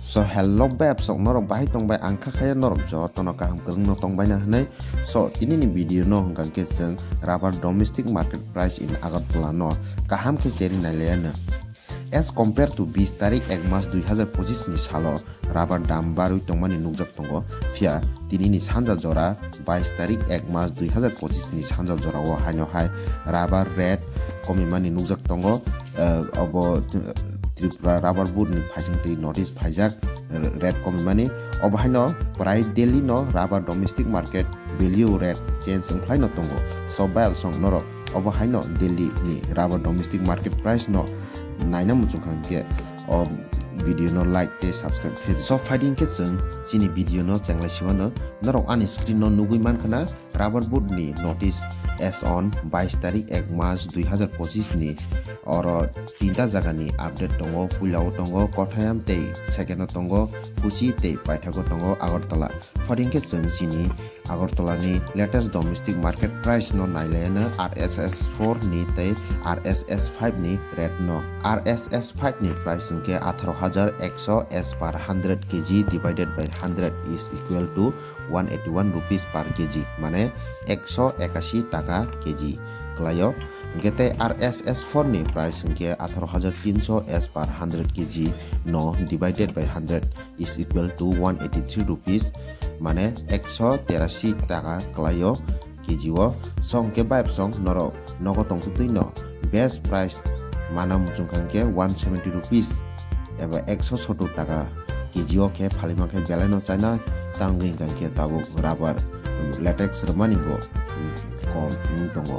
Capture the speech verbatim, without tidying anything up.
So hello bebsok, norok bahai tongbai? Ang kha khaya norok jotono kaham kwrwngno tongbaina hwnwi. So tinini video no hwnkha khe chwng rubber domestic market price in Agartala no kaham khe cheri nailaiano. As compare to bis tarik ek mas dui hazar pochis ni salo rubber dam barwi tongmani nukjak tongo, phiya tinini sanja jora bais tarik ek mas dui hazar pochis ni sanja jora o haino hai rubber rate komimani nukjak tongo. Eh, obo Tripura Rubber Board ni phaising twi notice phaijak, eh, rate komimani. Obo haino prai daily no rubber domestic market value rate change wngkhlaino tongo. So bebsok norok obo haino Delhi ni rubber domestic market price no naina muchung kha hwnkhe o video no like tei subscribe khe. So phaidi hwnkhe chwng chini video no chenglai siwano. Norok ani screen no nugwi mankha na, Rubber Board ni notice as on bais tarik ek mas dui hazar pochis ni. Oro tinta jaga ni update tongo, puila o tongo Kottayam tei second o tongo Kochi tei paithago tongo Agartala. Phaidi hwnkhe chwng chini Agartala ni latest domestic market price no nailaiano, R S S four ni tei R S S five ni rate no. R S S five ni price hwnkhe atharo hajar ekso as per hundred K G divided by hundred is equal to one eighty one rupees per K G, mane ekso ekasi taka K G kwlaio. Hwnkhe tei R S S four ni price hwnkhe atharo hajar tinso as per hundred K G no divided by hundred is equal to one eighty three rupees, mane ekso terasi taka kwlaio K G o. So hwnkhe bebsok norok nogo tongtwtwi no best price mana muchung kha hwnkhe one seventy rupees eba ekso sottor taka K G o khe phalima khe belai no chaina tangwi hwnkha hwnkhe tabuk rubber latex rwmani bo kom wng tongo.